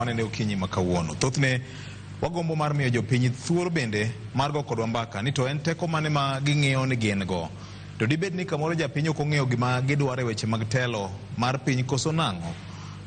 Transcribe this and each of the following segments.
Wanene okinyi ma kawuono. Thothne wagombo mar miyo jopiny thuolo bende mar go kodwa mbaka ni to en teko mane ma ging'iyo ni gin go. To dibed ni kamoro japiny ok ong'eyo gima gidwaro e weche mag telo mar piny koso nang'o?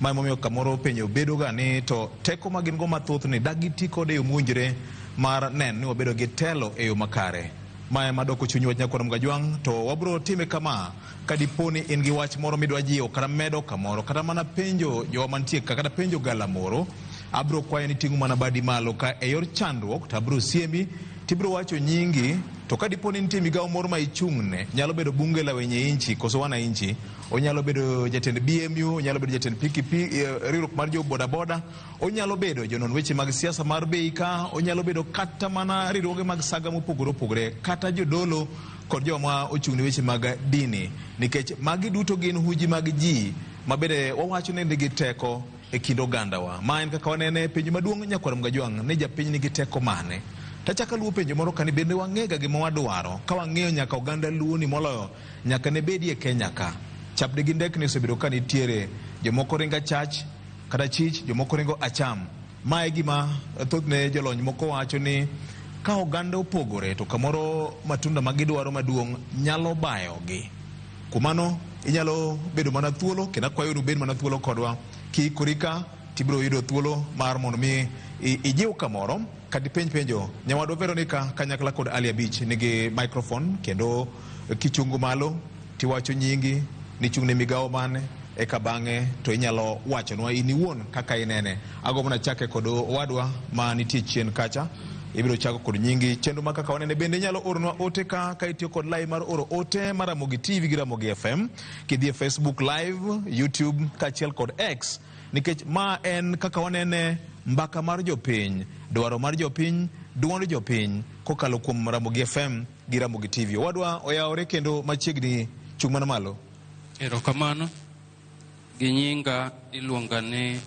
Ma emomiyo kamoro penjo bedo ga ni to teko ma gin go mathoth ni dak giti kode e yo mowinjore mar neno ni wabedo gi telo e yo makare. Ma ema doko chuny wach nyakwar Mgajwang' to wabro time kama ka dipo ni in gi wach moro midwa jiwo kata medo kamoro kata mana penjo jowa mantie ka kata penjo galamoro, abro kwayo ni ting'o mana badi malo ka e yor chandruok to abro siemi tibro wacho nyingi to ka dipo ni nitie migawo moro ma ichung'ne nyalo bedo bunge la wenye inchi koso wananchi onyalo bedo jatend BMU onyalo bedo jatend pikipiki riwruok mar jo bodaboda onyalo bedo jonon weche mag siasa mar bei ka onyalo bedo kata mana riwruoge mag saga mopogore opogore kata jodolo kod joma ochung' ne weche mag dini nikech magi duto gin huji mag ji ma bende wawacho ni nigi teko e kind ogandawa. Ma en kaka wanene penjo maduong' nyakwar Mgajwang' ni japiny nigi teko mane? Tachako aluwo penjo moro kani bende wang'ega gima wadwaro ka wang'eyo nyaka oganda luo ni moloyo nyaka ne bedie Kenya ka. Chapde gi ndekni osebedo ka nitiere jomoko ringo achach kata chich jomoko ringo acham. Ma e gima thothne jolony moko wacho ni ka oganda opogore to kamoro matunda ma gidwaro maduong' nyalo bayogi. Kuom mano inyalo bedo mana thuolo kendo akwayo ni ubed mana thuolo kodwa kiikori ka tibiro yudo thuolo mar mondo mi ijiw kamoro kata ipenj penjo. Nyawadwa Veronica kanyakla kod Ali Abich nigi microphone kendo kichungo malo tiwacho nyingi nichung' ne migawo mane eka bang'e to inyalo wachonwa in iwuon kaka inene. Agombo nachake kod owadwa ma nitie chien kacha. Ibiro chako kod nyingi. Chenro ma kaka wanene bende inyalo oronwa ote ka ka itiyo kod line mar oro ote mar Ramogi TV gi Ramogi FM kidhi e Facebook Live, YouTube kaachiel kod X nikech ma en kaka wanene mbaka mar jopiny, dwaro mar jopiny, duond jopiny kokalo kuom Ramogi FM gi Ramogi TV. Owadwa oyawore kendo machiegni chung' mana malo. Erokamano. Gi nyinga iluonga ni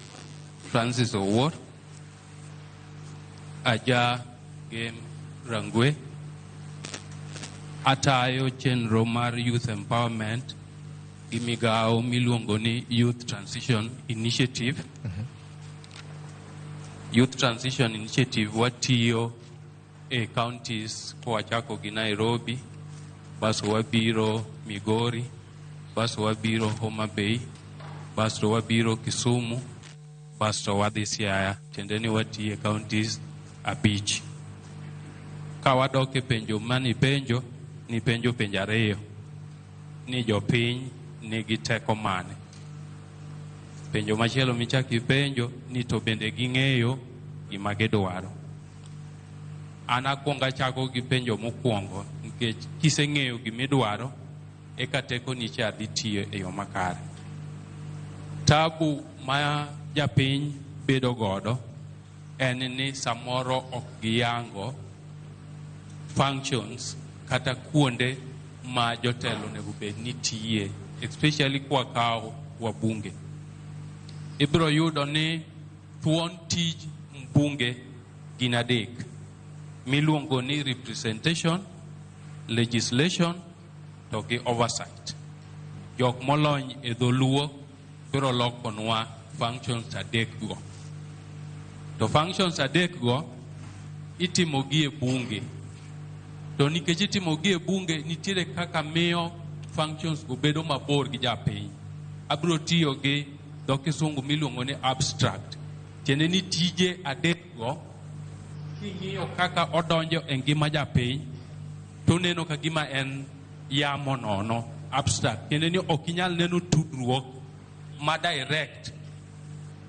Francis Owuor. Aja Gem Rangwe. Atayo chenro mar Youth Empowerment gi migawo miluongo ni Youth Transition Initiative. Youth Transition Initiative watiyo e counties kowachako gi Nairobi, basto wabiro Migori, basto wabiro Homa Bay, basto wabiro Kisumu, basto wadhi Siaya. Tiende ni watiyo e counties abich. Ka wadok e penjo manipenjo, nipenjo penjo ariyo ni jopiny nigi teko mane. Penjo machielo michako ipenjo ni to bende ging'eyo gima gidwaro. An akwongo achako gi penjo mokwongo nikech kiseng'eyo gimidwaro eka tekoni cha dhi tiyo e yo makare. Tabu ma japiny bedo godo en ni samoro ok giyango functions kata kuonde ma jotelo onego bed ni tiye especially kwakawo wabunge. Ibiro yudo ni thuon tij mbunge gin adek miluongo ni representation, legislation to gi oversight. Jok molony e dholuo biro lokonwa functions adek go. To functions adek go itimo gi e bunge. To nikech itimo gi e bunge, nitiere kaka miyo functions go bedo mabor gi japiny. Abiro tiyo gi dho kisungu miluongo ni abstract. Tiende ni tije adek go king'iyo kaka odonjo e ngima japiny to neno ka gima en yamo nono abstract. Tiende ni ok inyal neno tudruok ma direct.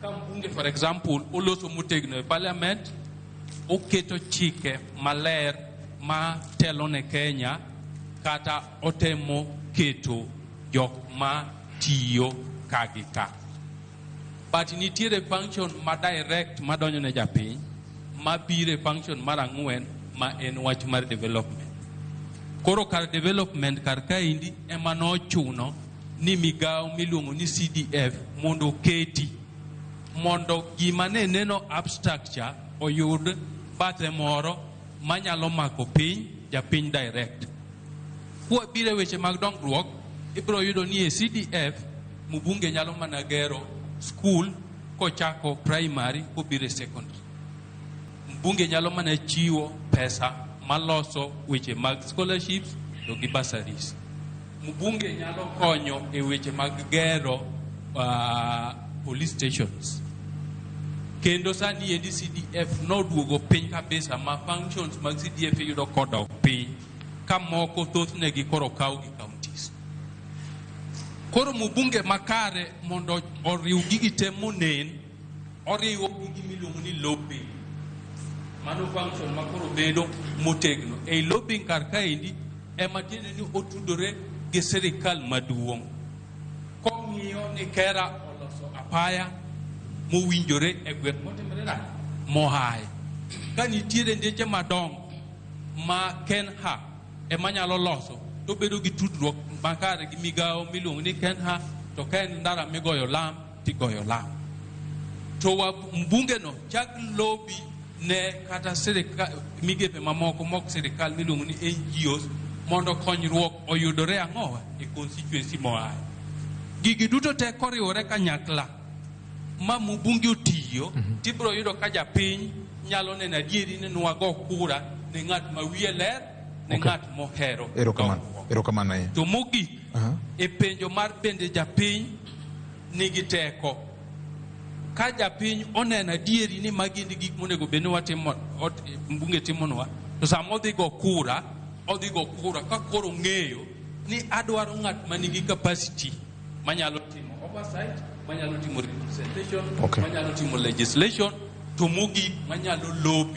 Ka mbunge for example oloso motegno e parliament, oketo chike maler ma telo ne Kenya kata otemo keto jok ma tiyo ka gi ka. But nitiere function ma direct madonjo ne japiny mabiro e function mar ang'wen ma en wach mar development. Koro kar development kar kaendi ema nochuno ni migawo miluongo ni CDF mondo oketi mondo gima ne neno abstract cha oyud bathe moro manyalo mako piny japiny direct. Kwabiro e weche mag dongruok, ibiro yudo ni e CDF mbunge nyalo mana gero skul Kochako primary kobiro e secondary, mbunge nyalo mana chiwo pesa maloso weche mag scholarships to gi bursaries. Mbunge nyalo konyo e weche mag gero police stations. Kendo sani endi CDF noduogo piny kabisa, ma functions mag CDF iyudo kodok piny, ka moko thothne gi koro kaw gi counties. Koro mbunge makare mondo oriw gigi te monen, oriwo gi gimiluongo ni lobbying. Mano function ma koro bedo motegno. Ei lobbying kar kaendi ema tiende ni otudore gi sirikal maduong'. Kong'iyo ni KeRRA oloso apaya mowinjore e gweng' motimore nade moaye. Ka nitiere ndeche madongo ma KeNHA ema nyalo loso, to bedo gi tudruok makare gi migawo miluongo ni KeNHA, to ka en ndara migoyo lam, tigoyo lam. To wa mbunge no chak lobby ne kata sirikal, migepe mamoko mok sirikal miluongo ni NGOs, mondo konyruok oyudore ang'owa e constituency moaye. Gigi duto te koriwore kanyakla ma mbunge otiyo, tibiro yudo ka japiny nyalo neno adieri ni nwago kura ne ng'at ma wiye ler, ne ng'at mohero Erokamano. dongruok. Erokamano ahinya. To mogik, e penjo mar bende japiny nigi teko, ka japiny oneno adieri ni magi e gik monego bed ni watimo, mbunge timonwa, to sama odhi go kura, odhi go kura ka koro ng'eyo ni adwaro ng'at ma nigi capacity manyalo timo oversight, manyalo timo representation, manyalo timo legislation, to mogik manyalo lobby.